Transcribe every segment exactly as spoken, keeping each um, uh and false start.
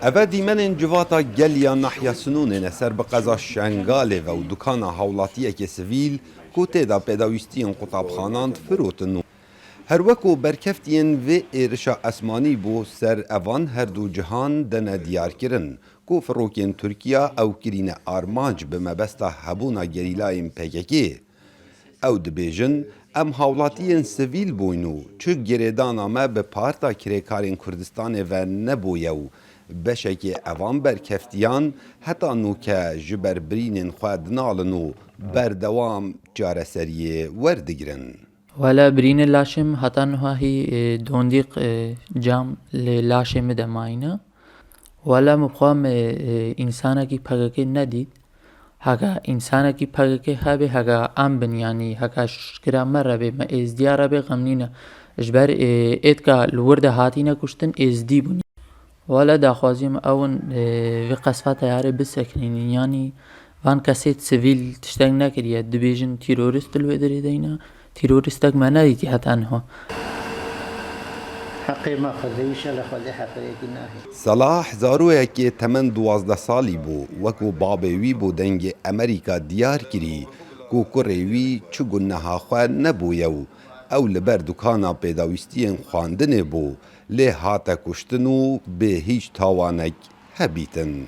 Eve dîmenên civata gel ya Nahya Sinûnê ne ser bi qeza Şengalê ve û dukana hawlatiyekê sivîl ku tê de pêdawîstiyên qutabxanan difirotin û her weko berkeftiyên vê êrişa esmanî bo ser evan her du cihan dene diyarkirin ku firokên Tirkiya ew kirîne armanc bi mebesta hebûna gerîlayên P K K. Ew dibêjin, em hawlatiyên sivîl bûyn û çi girêdana me bi Parta Kirêkarên Kurdistanê ve nebûye û beşekê evan berkeftiyan heta nûke ji ber birînên xwe dinalin û berdewam çareseriyê werdigirin. Wele birînê laşê min heta niha hî, e, dondîq, e, cam lê laşê min de mayîne. Wele min bi xwe me, e, însanekî P K K nedît. Heke însanekî P K K hebe, heke em bin, yanî heke şikira me re bê, me êzdiya re bê, xem nîne. Ji ber, e, êtka li wir de hatîne kuştin êzdî bûn. Wele daxwaziyê min ew in, e, vê qesfa teyarê bisekinînin, yanî van kesê sivîl tiştek nekiriye, dibêjin tîrorîst li wê derê de yîne. Tîrorîstek me nedîtî heta niha. Heqê me Xwedê, înşallah Xwedê heqê yekî nahê. Selah zaroyekê temen duwazdeh salî bû, wekû babê wî bû dengê Emerîka diyar kirî ku kurê wî çi guneha xwe nebûye û ew li ber dukana pêdawîstiyên xwendinê bû, lê hate kuştin û bê hîç tawanek hebîtin.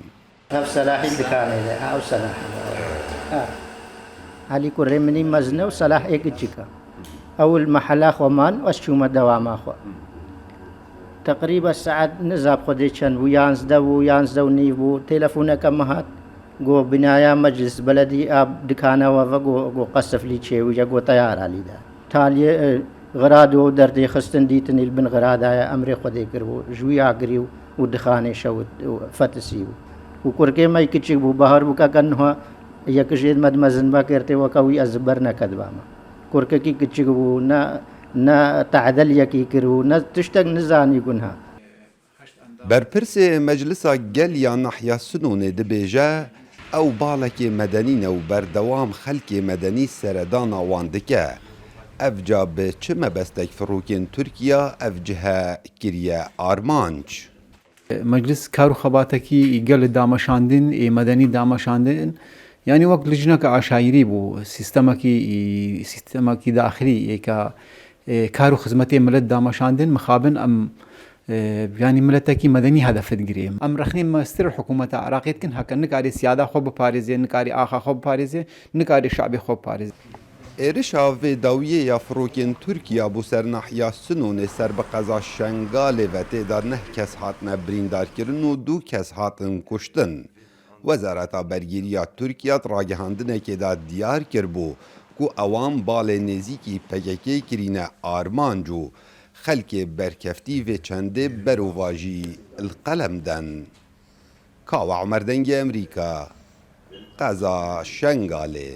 Ev Selahî dikanê de, ha, ew Selah. Ha. Elî kurê min î mezin e û Selah ê kiçik e. Ew li mehela xwe man û ez çûme dewama xwe. Teqrîben saet nizab Xwedê çend bû, yanzdeh bû, yanzdeh û nîv bû, telefoneke min hat. Got, binaya meclis beledî a dikana we ve, got, got qesiflî çêwî ye, got teyara lî de. Taliyê, e, xirad û derdê xistin dîtin î li bin xirada ye, emrê Xwedê kiribû, ji wî agirî û dixanê şewit û fetisî bû. Û kurkê me yî kiçik bû, bahar bû keke niha yek jê me di mezin vekirtê weke wî ez ji ber nekedibame. Kurkekî kiçik bû, ne, ne tehdel yekî kiribû, ne tiştek nizanî gunha. Berpirsê Meclisa Gel ya Nahya Sinûnê dibêje, ew balekê medenî ne û berdewam xelkê medenî seredana wan dike. Evca bi çi mebestek firokên Tirkiya ev cihe kiriye armanc? Meclis kar û xebatekî gel dameşandin, ê medenî dameşandin. Yanî wek lijneke aşayirî bû, sîstemekî, sîstemekî daxilî, ê ke, e, kar û xizmetê milet dameşandin, mixabin em, e, yanî miletekî medenî hedef digirê. Em rexnê mestir hikûmeta Iraqê dikin, heke nikarê siyada xwe biparêzê, nikarê axa xwe biparêzê, nikarê şabê xwe biparêzê. Êrişa vê dawiyê ya firokên Tirkiya bo ser nahiya Sinûnê ser bi qeza Şengalê ve tê de neh kes hatine birîndarkirin û du kes hatin kuştin. Wezareta Bergîriya Tirkiya di ragihandinekê de diyar kiribû ku ewan balê nêzîkî P K K kirîne armanc û xelkê berkeftî vê çendê berovajî li qelem den. Kawa Omer, Dengê Emerîka, qeza Şengalê.